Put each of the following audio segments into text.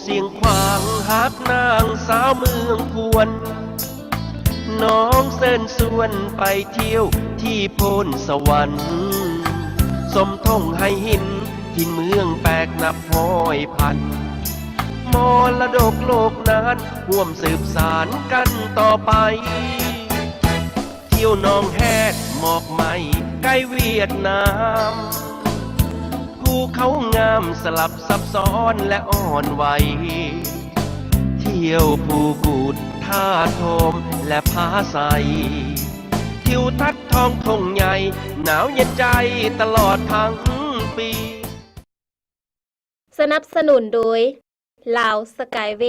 ສຽງຂວາງຮັກນາງສາວເມືອງຄວນ ນ້ອງເຊີນຊວນໄປທ່ຽວທີ່ໂພນສະຫວັນ ຊົມທົ່ງໄຫຫີນຖິ່ນເມືອງແປກນັບຮ້ອຍພັນ ມໍລະດົກໂລກນານ ຮ່ວມສືບສານກັນຕໍ່ໄປ ທ່ຽວໜອງແຮດ ໝອກໄມ້ໃກ້ຫວຽດນາມ ພູເຂົາງາມສລັບຊັບຊ້ອນ ແລະ ອ່ອນໄຫວ ທ່ຽວພູກູດ ທ່າໂທມ ແລະ ຜາໄຊ ທິວທັດທ້ອງທົ່ງໃຫຍ່ ໜາວເຢັນໃຈຕະຫຼອດທັງປີ. ສະໜັບສະໜູນໂດຍ ລາວສະກາຍເວ.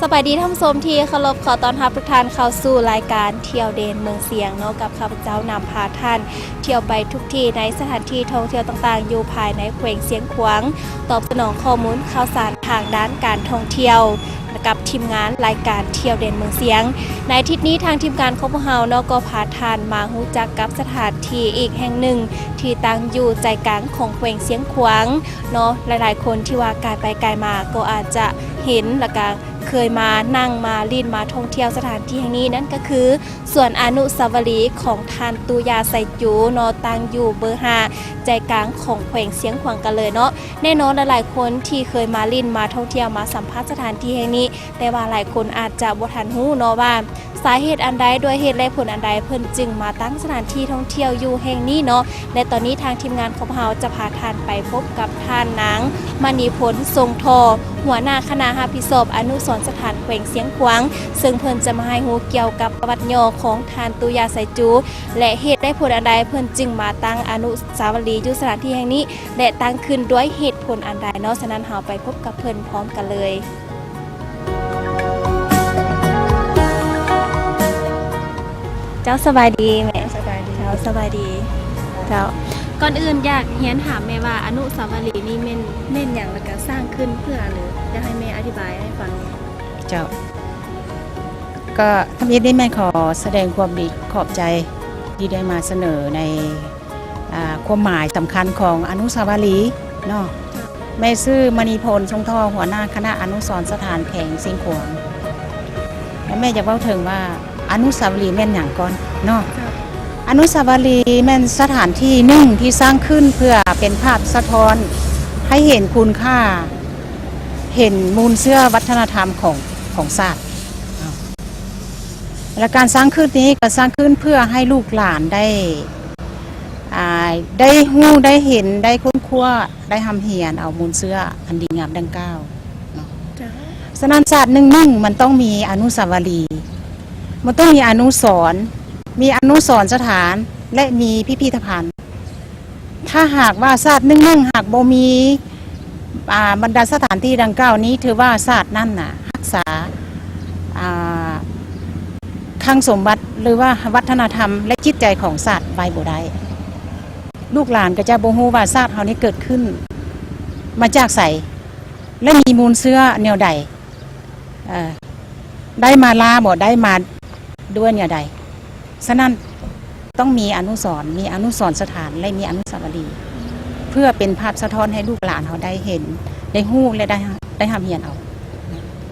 ສະບາຍດີທ່ານຜູ້ຊົມທີ່ເຄົາລົບ, ຂໍຕ້ອນຮັບທຸກທ່ານເຂົ້າສູ່ລາຍການທ່ຽວເດັ່ນເມືອງຊຽງເນາະ, ກັບຂ້າພະເຈົ້ານຳພາທ່ານທ່ຽວໄປທຸກທີ່ໃນສະຖານທີ່ທ່ອງທ່ຽວຕ່າງໆ ຢູ່ພາຍໃນແຂວງຊຽງຂວາງ, ຕອບສະໜອງຂໍ້ມູນຂ່າວສານທາງດ້ານການທ່ອງທ່ຽວ ກັບທີມງານລາຍການທ່ຽວເດັ່ນເມືອງຊຽງ. ໃນອາທິດນີ້ທາງທີມງານຂອງພວກເຮົາເນາະ ກໍພາທ່ານມາຮູ້ຈັກກັບສະຖານທີ່ອີກແຫ່ງໜຶ່ງ ທີ່ຕັ້ງຢູ່ໃຈກາງຂອງແຂວງຊຽງຂວາງເນາະ. ຫຼາຍໆຄົນທີ່ວ່າກາຍໄປກາຍມາກໍອາດຈະເຫັນ ແລ້ວກະເຄີຍມານັ່ງມາຫຼິ້ນມາທ່ອງທ່ຽວສະຖານທີ່ແຫ່ງນີ້ ນັ້ນກໍຄືສວນອະນຸສາວະລີຂອງທ່ານຕູຢາໄຊຈູເນາະ, ຕັ້ງຢູ່ເບີຫ້າ ໃຈກາງຂອງແຂວງຊຽງຂວາງກັນເລີຍເນາະ. ແນ່ນອນຫຼາຍໆຄົນທີ່ເຄີຍມາຫຼິ້ນມາທ່ອງທ່ຽວມາສຳຜັດສະຖານທີ່ແຫ່ງນີ້ ແຕ່ວ່າຫຼາຍຄົນອາດຈະບໍ່ທັນຮູ້ເນາະວ່າ ສາເຫດອັນໃດ ດ້ວຍເຫດແລະຜົນອັນໃດ ເພິ່ນຈຶ່ງມາຕັ້ງສະຖານທີ່ທ່ອງທ່ຽວຢູ່ແຫ່ງນີ້ເນາະ. ແລະ ຕອນນີ້ທາງທີມງານຂອງພວກເຮົາຈະພາທ່ານໄປພົບກັບທ່ານນາງ ມະນີພົນ ຊົງທໍ່ ຫົວໜ້າຄະນະຮັບຜິດຊອບອະນຸສອນສະຖານແຂວງຊຽງຂວາງ ເຊິ່ງເພິ່ນຈະມາໃຫ້ຮູ້ກ່ຽວກັບປະຫວັດຫຍໍ້ຂອງທ່ານຕູຢາໄຊຈູ ແລະ ເຫດແລະຜົນອັນໃດ ເພິ່ນຈຶ່ງມາຕັ້ງອະນຸສາວະລີຢູ່ສະຖານທີ່ແຫ່ງນີ້ ແລະ ຕັ້ງຂຶ້ນດ້ວຍເຫດຜົນອັນໃດເນາະ. ສະນັ້ນເຮົາໄປພົບກັບເພິ່ນພ້ອມກັນເລີຍ. ເຈົ້າ ສະບາຍດີແມ່. ສະບາຍດີ. ເຈົ້າ ສະບາຍດີ. ເຈົ້າ ກ່ອນອື່ນຢາກຮຽນຖາມແມ່ວ່າ ອະນຸສາວະລີນີ້ແມ່ນ ແມ່ນຫຍັງ ແລ້ວກະສ້າງຂຶ້ນເພື່ອຫຍັງ? ຢາກໃຫ້ແມ່ອະທິບາຍໃຫ້ຟັງ. ເຈົ້າ ກໍທຳອິດນີ້ແມ່ນຂໍສະແດງຄວາມດີ ຂອບໃຈທີ່ໄດ້ມາສະເໜີໃນ ອ່າ ຄວາມໝາຍສຳຄັນຂອງອະນຸສາວະລີເນາະ. ແມ່ຊື່ ມະນີພົນ ຊົງທໍ່ ຫົວໜ້າຄະນະອະນຸສອນສະຖານແຂວງຊຽງຂວາງ ແລະ ແມ່ຢາກເວົ້າເຖິງວ່າ ອະນຸສາວະລີແມ່ນຫຍັງກ່ອນເນາະ. ອະນຸສາວະລີແມ່ນສະຖານທີ່ໜຶ່ງທີ່ສ້າງຂຶ້ນເພື່ອເປັນພາບສະທ້ອນໃຫ້ເຫັນຄຸນຄ່າ ເຫັນມູນເຊື້ອວັດທະນະທຳຂອງ ຂອງຊາດ. ແລະ ການສ້າງຂຶ້ນນີ້ກໍສ້າງຂຶ້ນເພື່ອໃຫ້ລູກຫຼານໄດ້ ອ່າ ໄດ້ຮູ້ ໄດ້ເຫັນ ໄດ້ຄົ້ນຄວ້າ ໄດ້ຮ່ຳຮຽນເອົາມູນເຊື້ອອັນດີງາມດັ່ງກ່າວເນາະ. ສະນັ້ນ ຊາດໜຶ່ງໆ ມັນຕ້ອງມີອະນຸສາວະລີ, ມັນຕ້ອງມີອະນຸສອນ, ມີອະນຸສອນສະຖານ ແລະ ມີພິພິທະພັນ. ຖ້າຫາກວ່າຊາດໜຶ່ງໆ ຫາກບໍ່ມີ ອ່າ ບັນດາສະຖານທີ່ດັ່ງກ່າວນີ້ ຖືວ່າຊາດນັ້ນນະ ຮັກສາ ອ່າ ຄັງສົມບັດ ຫຼືວ່າວັດທະນະທຳ ແລະ ຈິດໃຈຂອງຊາດໄວ້ບໍ່ໄດ້. ລູກຫຼານກໍຈະບໍ່ຮູ້ວ່າຊາດເຮົານີ້ເກີດຂຶ້ນມາຈາກໃສ ແລະ ມີມູນເຊື້ອແນວໃດ. ເອີ ໄດ້ມາລ້າບໍ່ ໄດ້ມາດ້ວຍແນວໃດ. ສະນັ້ນ ຕ້ອງມີອະນຸສອນ, ມີອະນຸສອນສະຖານ ແລະ ມີອະນຸສາວະລີ ເພື່ອເປັນພາບສະທ້ອນໃຫ້ລູກຫຼານເຮົາໄດ້ເຫັນ, ໄດ້ຮູ້ ແລະ ໄດ້, ໄດ້ຮ່ຳຮຽນເອົາ.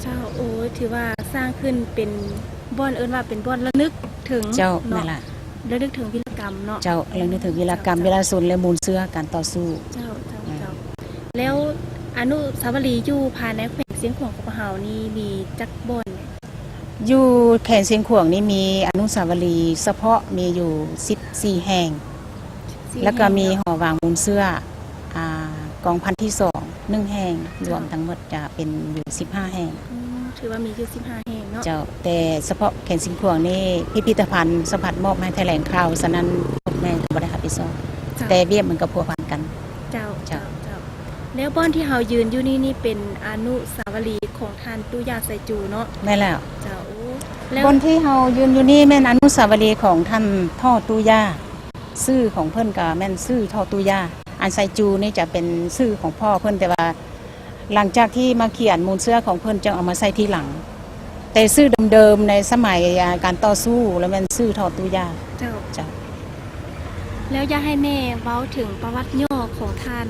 ເຈົ້າ, ໂອ້ຍ, ຖືວ່າສ້າງຂຶ້ນເປັນບ່ອນ, ເອີ້ນວ່າເປັນບ່ອນລະນຶກເຖິງ. ເຈົ້າ, ເນາະ, ແມ່ນລະ. ລະນຶກເຖິງວິລະກຳເນາະ. ເຈົ້າ, ລະນຶກເຖິງວິລະກຳ, ເຈົ້າ, ເຈົ້າ, ວິລະຊົນ ແລະ ມູນເຊື້ອການຕໍ່ສູ້. ເຈົ້າ, ເຈົ້າ, ເຈົ້າ. ແລ້ວອະນຸສາວະລີຢູ່ພາຍໃນແຂວງຊຽງຂວາງຂອງພວກເຮົານີ້ມີຈັກບ່ອນ? ຢູ່ແຂວງຊຽງຂວາງນີ້ມີອະນຸສາວະລີສະເພາະມີຢູ່ສິບສີ່ແຫ່ງ, ສິບສີ່ແຫ່ງເນາະ, ແລ້ວກໍມີຫໍວາງມູນເຊື້ອ ອ່າ ກອງພັນທີສອງ ໜຶ່ງແຫ່ງ, ເຈົ້າ, ລວມທັງໝົດຈະເປັນຢູ່ສິບຫ້າແຫ່ງ. ອືມ, ຖືວ່າມີຢູ່ສິບຫ້າແຫ່ງເນາະ. ເຈົ້າ ແຕ່ສະເພາະແຂວງຊຽງຂວາງນີ້ ພິພິທະພັນສະພັດມອບໃຫ້ຖະແຫຼງຂ່າວ, ສະນັ້ນພວກແມ່ກໍບໍ່ໄດ້ຮັບຜິດຊອບ ເຈົ້າ ແຕ່ວຽກມັນກໍພົວພັນກັນ. ເຈົ້າ ເຈົ້າ ເຈົ້າ ເຈົ້າ. ແລ້ວບ່ອນທີ່ເຮົາຢືນຢູ່ນີ້ນີ້ເປັນອະນຸສາວະລີຂອງທ່ານຕູ້ຢາໄຊຈູເນາະ? ແມ່ນແລ້ວ. ເຈົ້າ ໂອ້ ແລ້ວບ່ອນທີ່ເຮົາຢືນຢູ່ນີ້ແມ່ນອະນຸສາວະລີຂອງທ່ານທໍ່ຕູ້ຢາ, ຊື່ຂອງເພິ່ນກໍແມ່ນຊື່ທໍ່ຕູ້ຢາ. ອັນໄຊຈູນີ້ຈະເປັນຊື່ຂອງພໍ່ເພິ່ນ, ແຕ່ວ່າຫຼັງຈາກທີ່ມາຂຽນມູນເຊື້ອຂອງເພິ່ນ ຈຶ່ງເອົາມາໃສ່ທີຫຼັງ. ແຕ່ຊື່ເດີມໆໃນສະໄໝ ອາ ການຕໍ່ສູ້ ແລ້ວແມ່ນຊື່ທໍ່ຕູ້ຢາ. ເຈົ້າ ເຈົ້າ. ແລ້ວຢາກໃຫ້ແມ່ເວົ້າເຖິງປະຫວັດຫຍໍ້ຂອງທ່ານ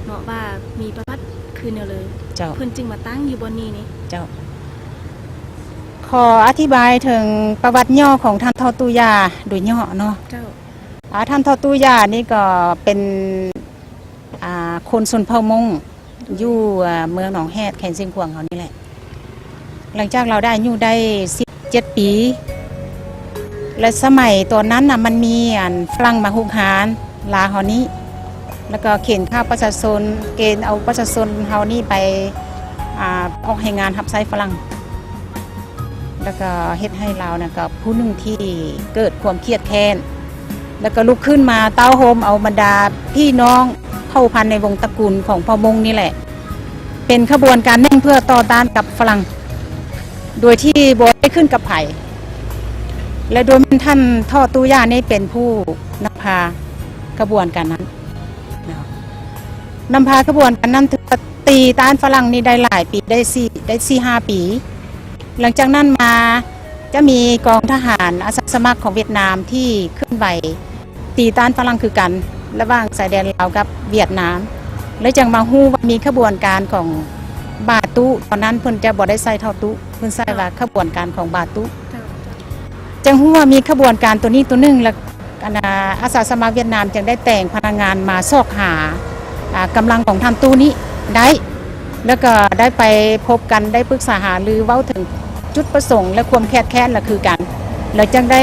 ເນາະ ວ່າມີປະຫວັດຄືແນວໃດ? ເຈົ້າ. ເພິ່ນຈຶ່ງມາຕັ້ງຢູ່ບ່ອນນີ້ນີ້? ເຈົ້າ. ຂໍອະທິບາຍເຖິງປະຫວັດຫຍໍ້ຂອງທ່ານທໍ່ຕູ້ຢາໂດຍຫຍໍ້ເນາະ. ເຈົ້າ. ອາ ທ່ານທໍ່ຕູ້ຢານີ້ກໍເປັນ ອາ ຄົນຊົນເຜົ່າມົ້ງ ຢູ່ ອາ ເມືອງໜອງແຮດ ແຂວງຊຽງຂວາງເຮົານີ້ແຫຼະ. ຫຼັງຈາກລາວໄດ້ອາຍຸໄດ້ສິບເຈັດປີ ແລະ ສະໄໝຕອນນັ້ນນະ ມັນມີອັນຝຣັ່ງມາຮຸກຮານລາວເຮົານີ້ ແລ້ວກໍເຂັນຂ້າປະຊາຊົນ ເກນເອົາປະຊາຊົນເຮົານີ້ໄປ ອາ ອອກແຮງງານຮັບໃຊ້ຝຣັ່ງ. ແລ້ວກໍເຮັດໃຫ້ລາວນະ ກໍຜູ້ໜຶ່ງທີ່ເກີດຄວາມຄຽດແຄ້ນ ແລ້ວກໍລຸກຂຶ້ນມາເຕົ້າໂຮມເອົາບັນດາພີ່ນ້ອງເຜົ່າພັນໃນວົງຕະກຸນຂອງເຜົ່າມົ້ງນີ້ແຫຼະ ເປັນຂະບວນການໜຶ່ງເພື່ອຕໍ່ຕ້ານກັບຝຣັ່ງ ໂດຍທີ່ບໍ່ໄດ້ຂຶ້ນກັບໃຜ ແລະ ໂດຍແມ່ນທ່ານທໍ່ຕູ້ຢານີ້ເປັນຜູ້ນຳພາຂະບວນການນັ້ນ ນຳພາຂະບວນການນັ້ນ ຖືວ່າຕີຕ້ານຝຣັ່ງນີ້ໄດ້ຫຼາຍປີ ໄດ້ສີ່ ໄດ້ສີ່ຫ້າປີ. ຫຼັງຈາກນັ້ນມາຈະມີກອງທະຫານອາສາສະໝັກຂອງຫວຽດນາມທີ່ເຄື່ອນໄຫວຕີຕ້ານຝຣັ່ງຄືກັນ ລະຫວ່າງຊາຍແດນລາວກັບຫວຽດນາມ ແລ້ວຈັ່ງມາຮູ້ວ່າມີຂະບວນການຂອງບາຕູ້. ຕອນນັ້ນເພິ່ນຈະບໍ່ໄດ້ໃຊ້ທໍ່ຕູ້ ເພິ່ນໃຊ້ວ່າຂະບວນການຂອງບາຕູ້. ເຈົ້າ ເຈົ້າ. ຈັ່ງຮູ້ວ່າມີຂະບວນການໂຕນີ້ໂຕໜຶ່ງ ແລ້ວ ອັນ ອາ ອາສາສະໝັກຫວຽດນາມຈຶ່ງໄດ້ແຕ່ງພະນັກງານມາຊອກຫາ ອາ ກຳລັງຂອງທ່ານຕູ້ນີ້ໄດ້ ແລ້ວກໍໄດ້ໄປພົບກັນ ໄດ້ປຶກສາຫາລືເວົ້າເຖິງຈຸດປະສົງ ແລະ ຄວາມຄຽດແຄ້ນລະຄືກັນ ແລ້ວຈຶ່ງໄດ້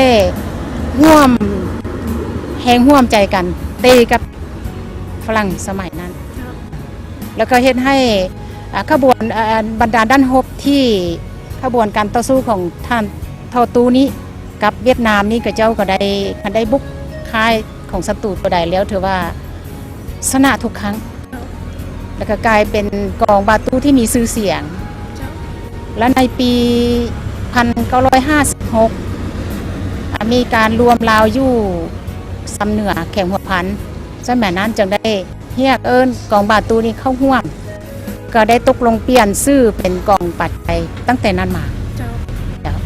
ຮ່ວມແຮງຮ່ວມໃຈກັນຕີກັບຝຣັ່ງສະໄໝນັ້ນ ແລ້ວກໍເຮັດໃຫ້ ອາ ຂະບວນ ອາ ບັນດາດ້ານຮົບທີ່ຂະບວນການຕໍ່ສູ້ຂອງທ່ານ ທໍ່ຕູ້ນີ້ກັບຫວຽດນາມນີ້ ເຂົາເຈົ້າກໍໄດ້ ຄັນໄດ້ບຸກຄ້າຍຂອງສັດຕູຕົວໃດແລ້ວ ຖືວ່າຊະນະທຸກຄັ້ງ ແລ້ວກໍກາຍເປັນກອງບາຕູ້ທີ່ມີຊື່ສຽງ. ແລະ ໃນປີພັນເກົ້າຮ້ອຍຫ້າສິບຫົກ ອາ ມີການລວມລາວຢູ່ຊຳເໜືອ ແຂວງຫົວພັນ ສະໄໝນັ້ນຈຶ່ງໄດ້ ຮຽກເອີ້ນກອງບາຕູ້ນີ້ເຂົ້າຮ່ວມ ກໍໄດ້ຕົກລົງປ່ຽນຊື່ເປັນກອງປາໄຈຕັ້ງແຕ່ນັ້ນມາ. ເຈົ້າ. ເຈົ້າ.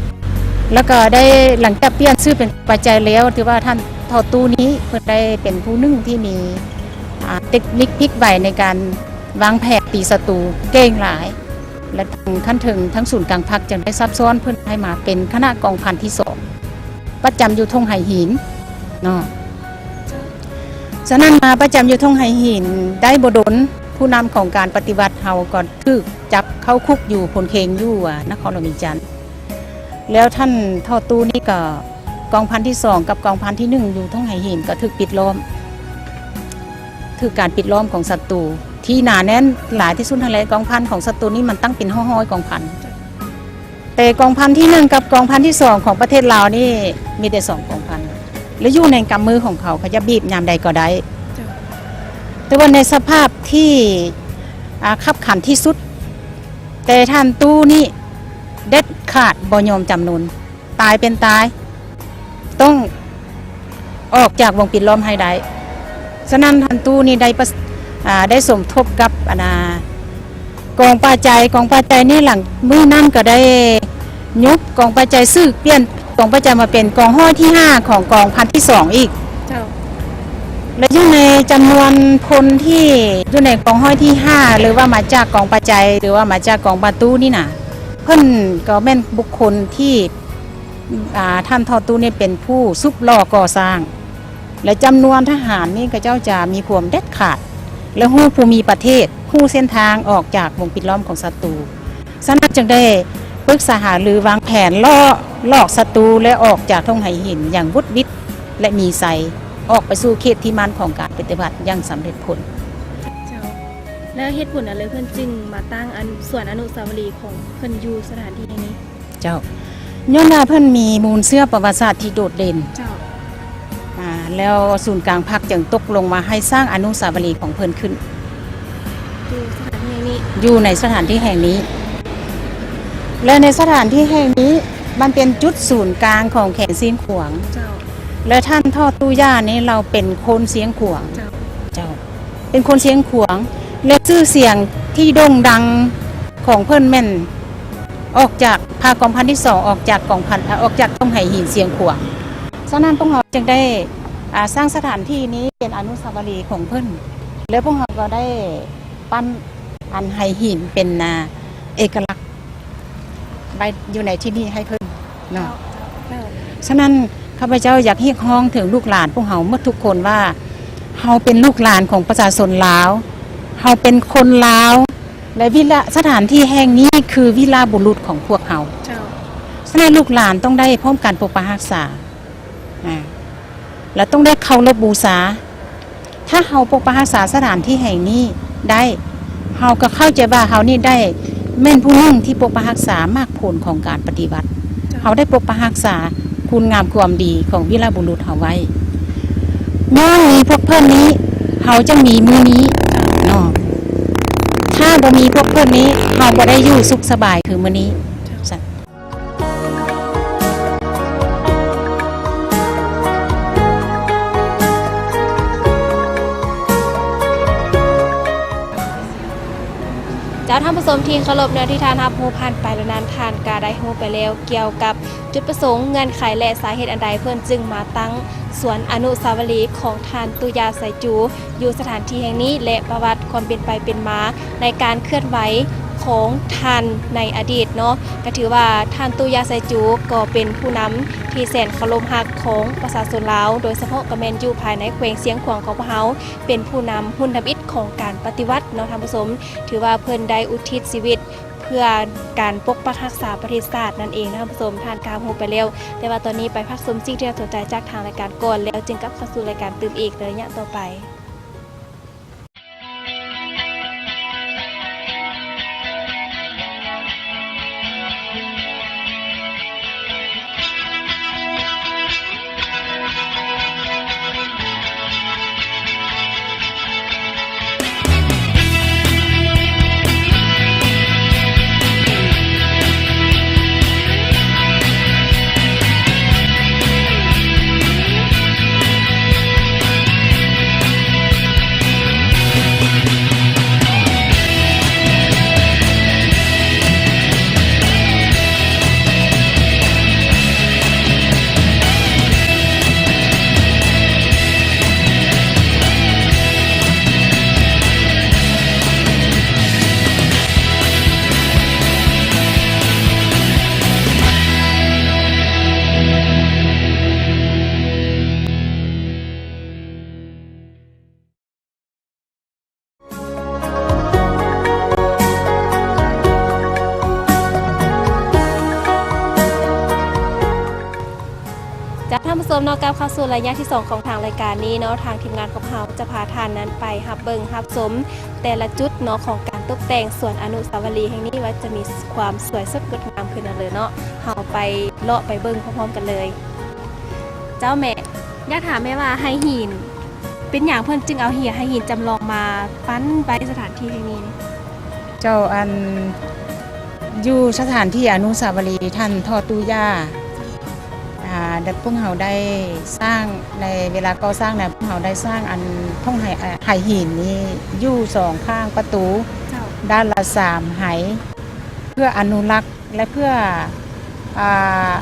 ແລ້ວກໍໄດ້ ຫຼັງຈາກປ່ຽນຊື່ເປັນປາໄຈແລ້ວ ຖືວ່າທ່ານທໍ່ຕູ້ນີ້ເພິ່ນໄດ້ເປັນຜູ້ໜຶ່ງທີ່ມີ ອາ ເຕັກນິກພິກໄວໃນການວາງແຜນຕີສັດຕູເກັ່ງຫຼາຍ ແລະ ທາງຂັ້ນເທິງ ທາງສູນກາງພັກຈຶ່ງໄດ້ຊັບຊ້ອນເພິ່ນໃຫ້ມາເປັນຄະນະກອງພັນທີສອງ ປະຈຳຢູ່ທົ່ງໄຫຫີນເນາະ. ສະນັ້ນມາປະຈຳຢູ່ທົ່ງໄຫຫີນໄດ້ບໍ່ດົນ ຜູ້ນຳຂອງການປະຕິວັດເຮົາກໍຖືກຈັບເຂົ້າຄຸກຢູ່ພົນເຄັງຢູ່ ອາ ນະຄອນຫຼວງວຽງຈັນ ແລ້ວທ່ານທໍ່ຕູ້ນີ້ກໍ ກອງພັນທີສອງກັບກອງພັນທີໜຶ່ງຢູ່ທົ່ງໄຫຫີນກໍຖືກປິດລ້ອມ ຖືກການປິດລ້ອມຂອງສັດຕູທີ່ໜາແໜ້ນຫຼາຍທີ່ສຸດຫັ້ນແຫຼະ. ກອງພັນຂອງສັດຕູນີ້ມັນຕັ້ງເປັນຮ້ອຍໆກອງພັນ. ແຕ່ກອງພັນທີໜຶ່ງກັບກອງພັນທີສອງຂອງປະເທດລາວນີ້ມີແຕ່ສອງກອງພັນ ແລະ ຢູ່ໃນກຳມືຂອງເຂົາ ເຂົາຈະບີບຍາມໃດກໍໄດ້. ເຈົ້າ. ແຕ່ວ່າໃນສະພາບທີ່ ອາ ຄັບຂັນທີ່ສຸດ ແຕ່ທ່ານຕູ້ນີ້ເດັດຂາດບໍ່ຍອມຈຳນົນ ຕາຍເປັນຕາຍ ຕ້ອງ ອອກຈາກວົງປິດລ້ອມໃຫ້ໄດ້. ສະນັ້ນທ່ານຕູ້ນີ້ໄດ້ປະ ອາ ໄດ້ສົມທົບກັບ ອັນ ອາ ກອງປາໄຈ. ກອງປາໄຈນີ້ຫຼັງມື້ນັ້ນກໍໄດ້ຍຸບກອງປາໄຈ ຊື່ປ່ຽນກອງປາໄຈມາເປັນກອງຮ້ອຍທີຫ້າຂອງກອງພັນທີສອງອີກ. ເຈົ້າ. ແລະ ຢູ່ໃນຈຳນວນພົນທີ່ຢູ່ໃນກອງຮ້ອຍທີຫ້າ ຫຼືວ່າມາຈາກກອງປາໄຈ ຫຼືວ່າມາຈາກກອງບາຕູ້ນີ້ນະ ເພິ່ນກໍແມ່ນບຸກຄົນທີ່ ອາ ທ່ານທໍ່ຕູ້ນີ້ເປັນຜູ້ສຸບຫຼໍ່ກໍ່ສ້າງ ແລະ ຈຳນວນທະຫານນີ້ເຂົາເຈົ້າຈະມີຄວາມເດັດຂາດ ແລະ ຮູ້ພູມິປະເທດ ຮູ້ເສັ້ນທາງອອກຈາກວົງປິດລ້ອມຂອງສັດຕູ. ສະນັ້ນຈຶ່ງໄດ້ປຶກສາຫາລືວາງແຜນຫຼອກສັດຕູ ແລະ ອອກຈາກທົ່ງໄຫຫີນຢ່າງຫວຸດຫວິດ ແລະ ມີໄຊ ອອກໄປສູ່ເຂດທີ່ໝັ້ນຂອງການປະຕິວັດຢ່າງສຳເລັດຜົນ. ເຈົ້າ. ແລ້ວເຫດຜົນອັນໃດເພິ່ນຈຶ່ງມາຕັ້ງອັນສວນອະນຸສາວະລີຂອງເພິ່ນຢູ່ສະຖານທີ່ແຫ່ງນີ້? ເຈົ້າ ຍ້ອນວ່າເພິ່ນມີມູນເຊື້ອປະຫວັດສາດທີ່ໂດດເດັ່ນ ເຈົ້າ ອາ ແລ້ວສູນກາງພັກຈຶ່ງຕົກລົງມາໃຫ້ສ້າງອະນຸສາວະລີຂອງເພິ່ນຂຶ້ນ ຢູ່ສະຖານທີ່ແຫ່ງນີ້ ຢູ່ໃນສະຖານທີ່ແຫ່ງນີ້ ແລະ ໃນສະຖານທີ່ແຫ່ງນີ້ ມັນເປັນຈຸດສູນກາງຂອງແຂວງຊຽງຂວາງ ເຈົ້າ ແລະ ທ່ານທໍ່ຕູ້ຢານີ້ລາວເປັນຄົນຊຽງຂວາງ ເຈົ້າ ເຈົ້າ ເປັນຄົນຊຽງຂວາງ ແລະ ຊື່ສຽງທີ່ໂດ່ງດັງຂອງເພິ່ນແມ່ນອອກຈາກ ພາກອງພັນທີສອງ ອອກຈາກກອງພັນ ອາ ອອກຈາກທົ່ງໄຫຫີນຊຽງຂວາງ. ສະນັ້ນພວກເຮົາຈຶ່ງໄດ້ ອາ ສ້າງສະຖານທີ່ນີ້ເປັນອະນຸສາວະລີຂອງເພິ່ນ ແລະ ພວກເຮົາກໍໄດ້ປັ້ນອັນໄຫຫີນເປັນ ອາ ເອກະລັກໄວ້ຢູ່ໃນທີ່ນີ້ໃຫ້ເພິ່ນເນາະ. ເຈົ້າ ເຈົ້າ ສະນັ້ນຂ້າພະເຈົ້າຢາກຮຽກຮ້ອງເຖິງລູກຫຼານພວກເຮົາໝົດທຸກຄົນວ່າ ເຮົາເປັນລູກຫຼານຂອງປະຊາຊົນລາວ ເຮົາເປັນຄົນລາວ ແລະ ວິລະ ສະຖານທີ່ແຫ່ງນີ້ຄືວິລະບຸລຸດຂອງພວກເຮົາ. ເຈົ້າ ສະນັ້ນລູກຫຼານຕ້ອງໄດ້ພ້ອມກັນປົກປັກຮັກສາ ອາ ແລະ ຕ້ອງໄດ້ເຄົາລົບບູຊາ. ຖ້າເຮົາປົກປັກຮັກສາສະຖານທີ່ແຫ່ງນີ້ໄດ້ ເຮົາກໍເຂົ້າໃຈວ່າເຮົານີ້ໄດ້ແມ່ນຜູ້ໜຶ່ງທີ່ປົກປັກຮັກສາໝາກຜົນຂອງການປະຕິວັດ. ເຈົ້າ ເຮົາໄດ້ປົກປັກຮັກສາຄຸນງາມຄວາມດີຂອງວິລະບຸລຸດເຮົາໄວ້. ຍ້ອນມີພວກເພິ່ນນີ້ ເຮົາຈຶ່ງມີມື້ນີ້ເນາະ. ຖ້າບໍ່ມີພວກເພິ່ນນີ້ ເຮົາບໍ່ໄດ້ຢູ່ສຸກສະບາຍຄືມື້ນີ້. ເຈົ້າ ເຈົ້າ ທ່ານຜູ້ຊົມທີ່ເຄົາລົບເນາະ ທີ່ທ່ານຮັບຮູ້ຜ່ານໄປແລ້ວນັ້ນ ທ່ານກະໄດ້ຮູ້ໄປແລ້ວກ່ຽວກັບຈຸດປະສົງ, ເງື່ອນໄຂ ແລະ ສາເຫດອັນໃດເພິ່ນຈຶ່ງມາຕັ້ງສວນອະນຸສາວະລີຂອງທ່ານຕູ້ຢາ ໄຊຈູ ຢູ່ສະຖານທີ່ແຫ່ງນີ້ ແລະ ປະຫວັດຄວາມເປັນໄປເປັນມາໃນການເຄື່ອນໄຫວຂອງທ່ານໃນອະດີດເນາະ. ກະຖືວ່າທ່ານຕູ້ຢາ ໄຊຈູ ກໍເປັນຜູ້ນຳທີ່ແສນເຄົາລົບຮັກຂອງປະຊາຊົນລາວ ໂດຍສະເພາະກໍແມ່ນຢູ່ພາຍໃນແຂວງຊຽງຂວາງຂອງພວກເຮົາ ເປັນຜູ້ນຳຮຸ່ນທຳອິດຂອງການປະຕິວັດເນາະທ່ານຜູ້ຊົມ. ຖືວ່າເພິ່ນໄດ້ອຸທິດຊີວິດເພື່ອການປົກປັກຮັກສາປະເທດຊາດນັ້ນເອງເນາະທ່ານຜູ້ຊົມ. ທ່ານກະຮັບຮູ້ໄປແລ້ວ ແຕ່ວ່າຕອນນີ້ໄປພັກຊົມສິ່ງທີ່ໜ້າສົນໃຈຈາກທາງລາຍການກ່ອນ ແລ້ວຈຶ່ງກັບເຂົ້າສູ່ລາຍການຕື່ມອີກໃນໄລຍະຕໍ່ໄປ. ຈາກທ່ານຜູ້ຊົມເນາະ ກັບເຂົ້າສູ່ໄລຍະທີສອງຂອງທາງລາຍການນີ້ເນາະ, ທາງທີມງານຂອງເຮົາຈະພາທ່ານນັ້ນໄປຮັບເບິ່ງຮັບຊົມແຕ່ລະຈຸດເນາະ ຂອງການຕົກແຕ່ງສວນອະນຸສາວະລີແຫ່ງນີ້ ວ່າຈະມີຄວາມສວຍສົດງົດງາມຂະໜາດໃດເນາະ. ເຮົາໄປເລາະໄປເບິ່ງພ້ອມໆກັນເລີຍ. ເຈົ້າແມ່ ຢາກຖາມແມ່ວ່າໄຫຫີນ ເປັນຫຍັງເພິ່ນຈຶ່ງເອົາຫີນ ໄຫຫີນຈຳລອງມາປັ້ນໄວ້ສະຖານທີ່ແຫ່ງນີ້? ເຈົ້າ ອັນ ຢູ່ສະຖານທີ່ອະນຸສາວະລີທ່ານທໍ່ຕູ້ຢາ ອາ ພວກເຮົາໄດ້ສ້າງ ໃນເວລາກໍ່ສ້າງນະ ພວກເຮົາໄດ້ສ້າງອັນທົ່ງໄຫ ອາ ໄຫຫີນນີ້ຢູ່ສອງຂ້າງປະຕູ ເຈົ້າ ດ້ານລະສາມໄຫ ເພື່ອອະນຸລັກ ແລະ ເພື່ອ ອາ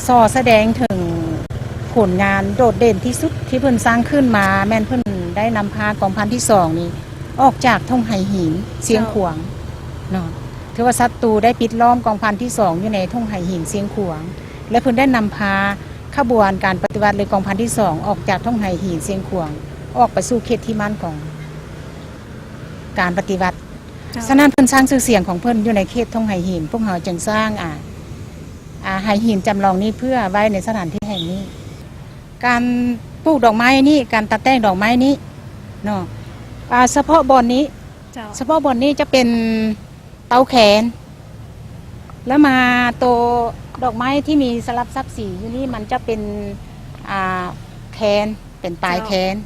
ສ່ອສະແດງເຖິງຜົນງານໂດດເດັ່ນທີ່ສຸດທີ່ເພິ່ນສ້າງຂຶ້ນມາ ແມ່ນເພິ່ນໄດ້ນຳພາກອງພັນທີສອງນີ້ອອກຈາກທົ່ງໄຫຫີນຊຽງຂວາງເນາະ. ຖືວ່າສັດຕູໄດ້ປິດລ້ອມກອງພັນທີສອງຢູ່ໃນທົ່ງໄຫຫີນຊຽງຂວາງ ແລະ ເພິ່ນໄດ້ນຳພາຂະບວນການປະຕິວັດ ຫຼື ກອງພັນທີສອງອອກຈາກທົ່ງໄຫຫີນຊຽງຂວາງ ອອກໄປສູ່ເຂດທີ່ໝັ້ນຂອງການປະຕິວັດ. ເຈົ້າ ສະນັ້ນເພິ່ນສ້າງຊື່ສຽງຂອງເພິ່ນຢູ່ໃນເຂດທົ່ງໄຫຫີນ ພວກເຮົາຈຶ່ງສ້າງ ອາ ອາ ໄຫຫີນຈຳລອງນີ້ເພື່ອໄວ້ໃນສະຖານທີ່ແຫ່ງນີ້. ການປູກດອກໄມ້ນີ້ ການຕັດແຕ່ງດອກໄມ້ນີ້ເນາະ ອາ ສະເພາະບ່ອນນີ້ ເຈົ້າ ສະເພາະບ່ອນນີ້ຈະເປັນເຕົາແຂນ ແລ້ວມາໂຕດອກໄມ້ທີ່ມີສະຫຼັບສັບສີຢູ່ນີ້ ມັນຈະເປັນ ອ່າ ແຄນ ເປັນປາຍແຄນ ເຈົ້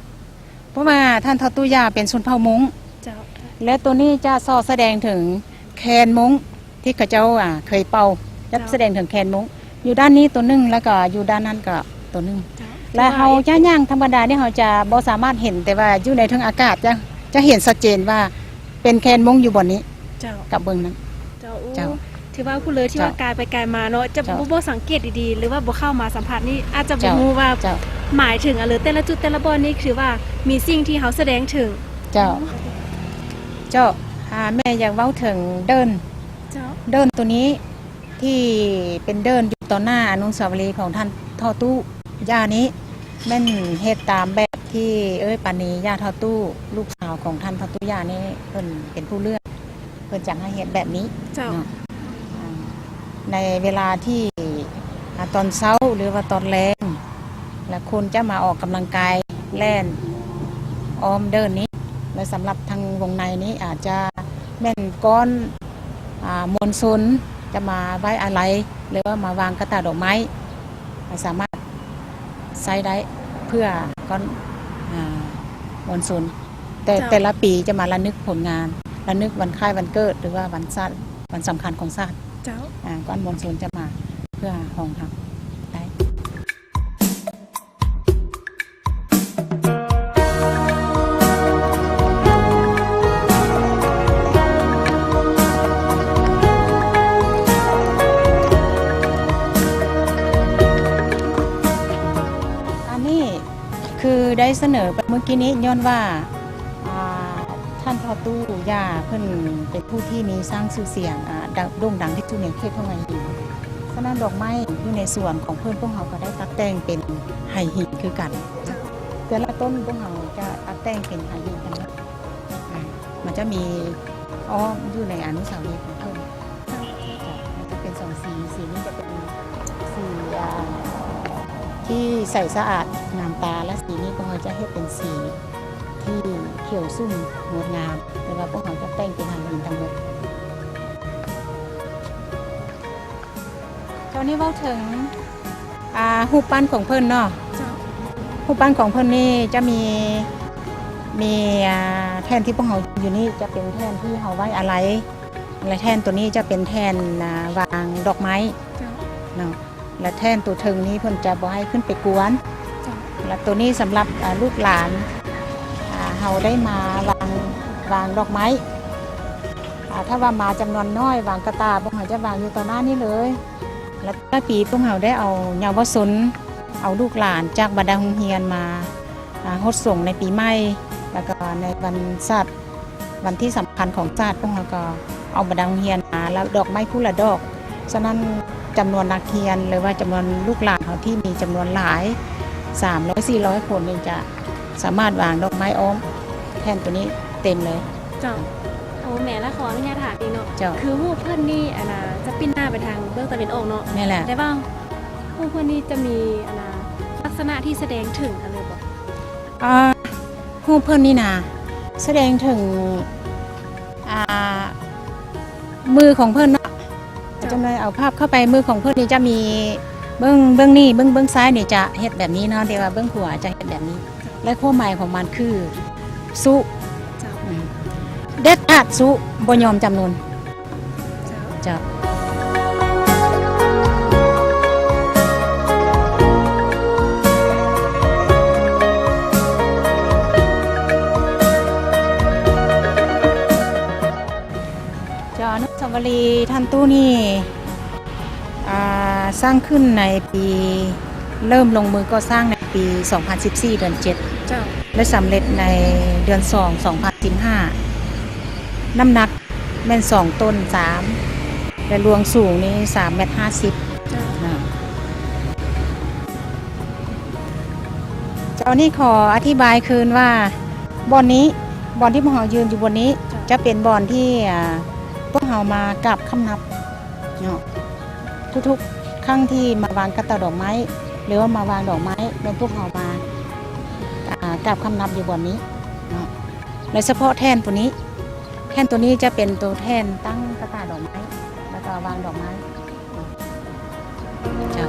າ ເພາະວ່າທ່ານທ້າວຕູ້ຍ່າເປັນຊົນເຜົ່າມົ້ງ ເຈົ້າ ແລະ ໂຕນີ້ຈະສ່ອສະແດງເຖິງແຄນມົ້ງທີ່ເຂົາເຈົ້າ ອ່າ ເຄີຍເປົ່າ ຈະ ເຈົ້າ ສະແດງເຖິງແຄນມົ້ງ ຢູ່ດ້ານນີ້ໂຕໜຶ່ງ ແລ້ວກໍຢູ່ດ້ານນັ້ນກໍໂຕໜຶ່ງ ເຈົ້າ ແລະ ເຮົາຈະຍ່າງທຳມະດານີ້ ເຮົາຈະບໍ່ສາມາດເຫັນ ແຕ່ວ່າຢູ່ໃນເທິງອາກາດຈະ ຈະເຫັນຊັດເຈນວ່າເປັນແຄນມົ້ງຢູ່ບ່ອນນີ້ ເຈົ້າ ກັບເບື້ອງນັ້ນ ເຈົ້າ ເຈົ້າ ຖືວ່າຜູ້ເລີຍທີ່ວ່າ ເຈົ້າ ກາຍໄປກາຍມາເນາະ ຈະ ເຈົ້າ ບໍ່ ບໍ່ສັງເກດດີໆ ຫຼືວ່າບໍ່ເຂົ້າມາສຳຜັດນີ້ ອາດຈະບໍ່ ເຈົ້າ ຮູ້ວ່າ ເຈົ້າ ໝາຍເຖິງອັນເລີ ແຕ່ລະຈຸດແຕ່ລະບ່ອນນີ້ຄືວ່າມີສິ່ງທີ່ເຮົາສະແດງເຖິງ ເຈົ້າ ເຈົ້າ ອ່າ ແມ່ຢາກເວົ້າເຖິງເດີ່ນ ເຈົ້າ ເດີ່ນໂຕນີ້ ທີ່ເປັນເດີ່ນຢູ່ຕໍ່ໜ້າອະນຸສາວະລີຂອງທ່ານທ້າວຕູ້ຍ່ານີ້ ແມ່ນເຮັດຕາມແບບທີ່ເອື້ອຍປານີ ຍ່າທ້າວຕູ້ ລູກສາວຂອງທ່ານທ້າວຕູ້ຍ່ານີ້ ເພິ່ນເປັນຜູ້ເລືອກ ເພິ່ນຈັ່ງໃຫ້ເຮັດແບບນີ້ ເຈົ້າ ເນາະ ອ່າ ໃນເວລາທີ່ ອ່າ ຕອນເຊົ້າ ຫຼືວ່າຕອນແລງ ແລະ ຄົນຈະມາອອກກຳລັງກາຍແລ່ນອ້ອມເດີ່ນນີ້ ແລະ ສຳລັບທາງວົງໃນນີ້ອາດຈະແມ່ນກ້ອນ ອ່າ ມວນຊົນຈະມາໄວ້ອາໄລ ຫຼືວ່າມາວາງກະຕ່າດອກໄມ້ ສາມາດໃຊ້ໄດ້ເພື່ອກ້ອນ ອ່າ ມວນຊົນ ແຕ່ ເຈົ້າ ແຕ່ລະປີຈະມາລະນຶກຜົນງານ ລະນຶກວັນຄ້າຍວັນເກີດ ຫຼືວ່າວັນຊາດ ວັນສຳຄັນຂອງຊາດ ເຈົ້າ ອ່າ ກ້ອນມວນຊົນຈະມາເພື່ອຮອງຮັບໄດ້. ອັນນີ້ຄືໄດ້ສະເໜີໄປເມື່ອກີ້ນີ້ ຍ້ອນວ່າ ອ່າ ທ່ານພໍ່ຕູ້ຍ່າເພິ່ນເປັນຜູ້ທີ່ມີຊ່າງຊື່ສຽງ ອ່າ ໂດ່ງດັງທີ່ສຸດໃນເຂດຂອງໄຫຫີນ. ສະນັ້ນດອກໄມ້ຢູ່ໃນສວນຂອງເພິ່ນ ພວກເຮົາກໍໄດ້ຕັດແຕ່ງເປັນໄຫຫີນຄືກັນ. ເຈົ້າ. ແຕ່ລະຕົ້ນພວກເຮົາຈະຕັດແຕ່ງເປັນໄຫຫີນທັງໝົດ. ອ່າ ມັນຈະມີອ້ອມຢູ່ໃນອະນຸສາວະລີຂອງເພິ່ນ. ເຈົ້າ. ເຈົ້າ. ມັນຈະເປັນສອງສີ, ສີນີ້ຈະເປັນສີ ອ່າ ທີ່ໃສສະອາດງາມຕາ ແລະ ສີນີ້ພວກເຮົາຈະເຮັດເປັນສີ ທີ່ຂຽວຊຸ່ມງົດງາມ ແຕ່ວ່າພວກເຮົາຈະແຕ່ງເປັນຫາງຫີນທັງໝົດ. ເຈົ້າ ນີ້ເວົ້າເຖິງ ອ່າ ຮູບປັ້ນຂອງເພິ່ນເນາະ. ເຈົ້າ. ຮູບປັ້ນຂອງເພິ່ນນີ້ຈະມີ ມີ ອ່າ ແທ່ນທີ່ພວກເຮົາຢູ່ນີ້ຈະເປັນແທ່ນທີ່ເຮົາໄວ້ອາໄລ ແລະ ແທ່ນໂຕນີ້ຈະເປັນແທ່ນ ອ່າ ວາງດອກໄມ້. ເຈົ້າ. ເນາະ. ແລະ ແທ່ນໂຕເທິງນີ້ເພິ່ນຈະບໍ່ໃຫ້ຂຶ້ນໄປກວນ. ເຈົ້າ. ແລະ ໂຕນີ້ສຳລັບ ອ່າ ລູກຫຼານ ອ່າ ເຮົາໄດ້ມາວາງ ວາງດອກໄມ້. ອ່າ ຖ້າວ່າມາຈຳນວນນ້ອຍ ວາງກະຕ່າ ພວກເຮົາຈະວາງຢູ່ຕໍ່ໜ້ານີ້ເລີຍ. ແລະ ແຕ່ລະປີພວກເຮົາໄດ້ເອົາເຍົາວະຊົນ ເອົາລູກຫຼານຈາກບັນດາໂຮງຮຽນມາ ອ່າ ຫົດສົງໃນປີໃໝ່ ແລ້ວກໍໃນວັນຊາດ ວັນທີ່ສຳຄັນຂອງຊາດ ພວກເຮົາກໍເອົາບັນດາໂຮງຮຽນມາ ແລ້ວດອກໄມ້ຜູ້ລະດອກ. ສະນັ້ນ ຈຳນວນນັກຮຽນ ຫຼືວ່າຈຳນວນລູກຫຼານເຮົາທີ່ມີຈຳນວນຫຼາຍ ສາມຮ້ອຍ ສີ່ຮ້ອຍຄົນນີ້ ຈະສາມາດວາງດອກໄມ້ອ້ອມແທ່ນໂຕນີ້ເຕັມເລີຍ. ເຈົ້າ. ໂອ້ ແມ່ ລະຂໍອະນຸຍາດຖາມອີກເນາະ. ເຈົ້າ. ຄືຮູບເພິ່ນນີ້ ອັນນ່າ ຈະປິ່ນໜ້າໄປທາງເບື້ອງຕາເວັນອອກເນາະ. ແມ່ນແຫຼະ. ແຕ່ວ່າຮູບເພິ່ນນີ້ຈະມີ ອັນນ່າ ລັກສະນະທີ່ສະແດງເຖິງອັນໃດບໍ່? ອ່າ ຮູບເພິ່ນນີ້ນະ ສະແດງເຖິງ ອ່າ ມືຂອງເພິ່ນເນາະ. ເຈົ້າ. ຈະໜ້ອຍເອົາພາບເຂົ້າໄປ ມືຂອງເພິ່ນນີ້ຈະມີເບື້ອງ ເບື້ອງນີ້ ເບື້ອງ ເບື້ອງຊ້າຍນີ້ຈະເຮັດແບບນີ້ເນາະ ແຕ່ວ່າເບື້ອງຂວາຈະເຮັດແບບນີ້ ແລະ ຄວາມໝາຍຂອງມັນຄືສູ້. ເຈົ້າ. ອືມ ເດັດຂາດສູ້ ບໍ່ຍອມຈຳນົນ. ເຈົ້າ. ເຈົ້າ. ເຈົ້າ ອະນຸສາວະລີທ່ານຕູ້ນີ້ ອ່າ ສ້າງຂຶ້ນໃນປີ ເລີ່ມລົງມືກໍ່ສ້າງໃນປີສອງພັນສິບສີ່ ເດືອນເຈັດ. ເຈົ້າ. ແລະ ສຳເລັດໃນເດືອນສອງ ສອງພັນສິບຫ້າ. ນ້ຳໜັກ ແມ່ນສອງໂຕນສາມ ແລະ ລວງສູງນີ້ສາມແມັດຫ້າສິບ. ເຈົ້າ. ເຈົ້າ ນີ້ຂໍອະທິບາຍຄືນວ່າ ບ່ອນນີ້ ບ່ອນທີ່ພວກເຮົາຢືນຢູ່ບ່ອນນີ້ ເຈົ້າ ຈະເປັນບ່ອນທີ່ ອ່າ ພວກເຮົາມາກາບຄຳນັບເນາະ. ທຸກໆຄັ້ງທີ່ມາວາງກະຕ່າດອກໄມ້ ຫຼືວ່າມາວາງດອກໄມ້ ແມ່ນພວກເຮົາມາ ອ່າ ກາບຄຳນັບຢູ່ບ່ອນນີ້ເນາະ. ໂດຍສະເພາະແທ່ນໂຕນີ້ ແທ່ນໂຕນີ້ຈະເປັນໂຕແທ່ນຕັ້ງກະຕ່າດອກໄມ້ ແລ້ວກໍວາງດອກໄມ້. ເຈົ້າ.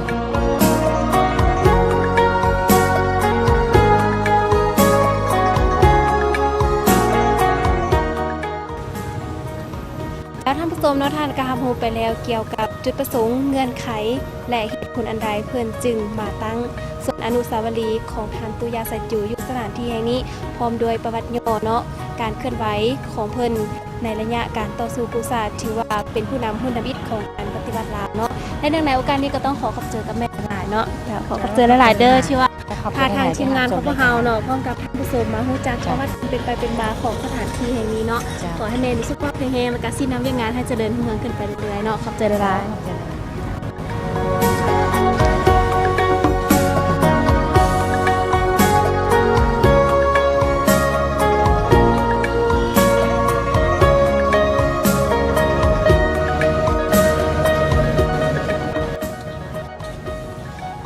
ແລ້ວທ່ານຜູ້ຊົມເນາະ ທ່ານກໍຮັບຮູ້ໄປແລ້ວກ່ຽວກັບຈຸດປະສົງ, ເງື່ອນໄຂ ແລະ ເຫດຜົນອັນໃດເພິ່ນຈຶ່ງມາຕັ້ງສວນອະນຸສາວະລີຂອງທ່ານຕຸຢາໄຊຈູຢູ່ສະຖານທີ່ແຫ່ງນີ້ ພ້ອມດ້ວຍປະຫວັດຫຍໍ້ເນາະ ການເຄື່ອນໄຫວຂອງເພິ່ນໃນໄລຍະການຕໍ່ສູ້ກູ້ຊາດ ຖືວ່າເປັນຜູ້ນຳຮຸ່ນທຳອິດຂອງການປະຕິວັດລາວເນາະ. ແລະ ເນື່ອງໃນໂອກາດນີ້ກໍຕ້ອງຂໍຂອບໃຈກັບແມ່ຫຼາຍໆເນາະ. ເຈົ້າ ຂໍຂອບໃຈຫຼາຍໆເດີ ທີ່ວ່າ ພາທາງທີມງານຂອງພວກເຮົາເນາະ ພ້ອມກັບທ່ານຜູ້ຊົມມາຮູ້ຈັກປະຫວັດຄວາມເປັນໄປເປັນມາຂອງສະຖານທີ່ແຫ່ງນີ້ເນາະ. ເຈົ້າ. ຂໍໃຫ້ແມ່ມີສຸຂະພາບແຂງແຮງ ແລະ ກະຊີ້ນຳວຽກງານໃຫ້ຈະເລີນຮຸ່ງເຮືອງຂຶ້ນໄປເລື້ອຍໆເນາະ. ຂອບໃຈຫຼາຍໆ.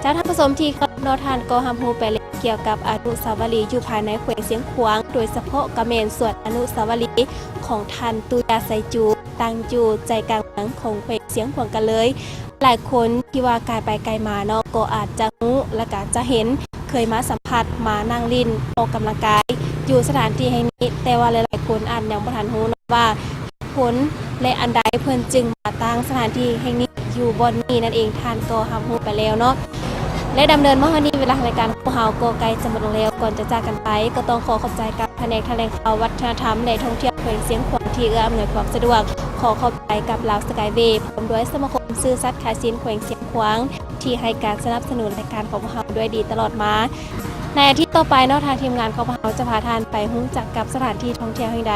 ເຈົ້າ ທ່ານຜູ້ຊົມທີ່ເຄົາລົບເນາະ ທ່ານກໍຮັບຮູ້ໄປແລ້ວກ່ຽວກັບອະນຸສາວະລີຢູ່ພາຍໃນແຂວງຊຽງຂວາງ ໂດຍສະເພາະກໍແມ່ນສວນອະນຸສາວະລີຂອງທ່ານຕຸຢາໄຊຈູ ຕັ້ງຢູ່ໃຈກາງເມືອງຂອງແຂວງຊຽງຂວາງກັນເລີຍ. ຫຼາຍຄົນທີ່ວ່າກາຍໄປກາຍມາເນາະ ກໍອາດຈະຮູ້ ແລະ ກະຈະເຫັນ ເຄີຍມາສຳຜັດ ມານັ່ງຫຼິ້ນ ອອກກຳລັງກາຍຢູ່ສະຖານທີ່ແຫ່ງນີ້, ແຕ່ວ່າຫຼາຍໆຄົນອາດຍັງບໍ່ທັນຮູ້ເນາະວ່າ ເຫດຜົນ ແລະ ອັນໃດເພິ່ນຈຶ່ງມາຕັ້ງສະຖານທີ່ແຫ່ງນີ້ຢູ່ບ່ອນນີ້ນັ້ນເອງ. ທ່ານກໍຮັບຮູ້ໄປແລ້ວເນາະ ແລະ ດຳເນີນມາຮອດນີ້ ເວລາຂອງລາຍການຂອງເຮົາກໍໃກ້ຈະໝົດລົງແລ້ວ. ກ່ອນຈະຈາກກັນໄປ ກໍຕ້ອງຂໍຂອບໃຈກັບພະແນກຖະແຫຼງຂ່າວວັດທະນະທຳ ແລະ ທ່ອງທ່ຽວແຂວງຊຽງຂວາງ ທີ່ເອື້ອອຳນວຍຄວາມສະດວກ. ຂໍຂອບໃຈກັບລາວສະກາຍເວ ພ້ອມດ້ວຍສະມາຄົມຊື່ສັດຄ້າຊີ້ນແຂວງຊຽງຂວາງ ທີ່ໃຫ້ການສະໜັບສະໜູນລາຍການຂອງພວກເຮົາດ້ວຍດີຕະຫຼອດມາ. ໃນອາທິດຕໍ່ໄປເນາະ ທາງທີມງານຂອງພວກເຮົາຈະພາທ່ານໄປຮູ້ຈັກກັບສະຖານທີ່ທ່ອງທ່ຽວແຫ່ງໃດ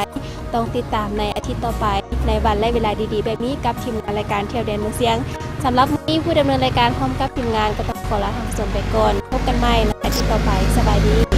ຕ້ອງຕິດຕາມໃນອາທິດຕໍ່ໄປ ໃນວັນ ແລະ ເວລາດີໆແບບນີ້ ກັບທີມງານລາຍການທ່ຽວແດນເມືອງຊຽງ. ສຳລັບມື້ນີ້ ຜູ້ດຳເນີນລາຍການພ້ອມກັບທີມງານກໍຕ້ອງຂໍລາທ່ານຜູ້ຊົມໄປກ່ອນ. ພົບກັນໃໝ່ໃນອາທິດຕໍ່ໄປ. ສະບາຍດີ.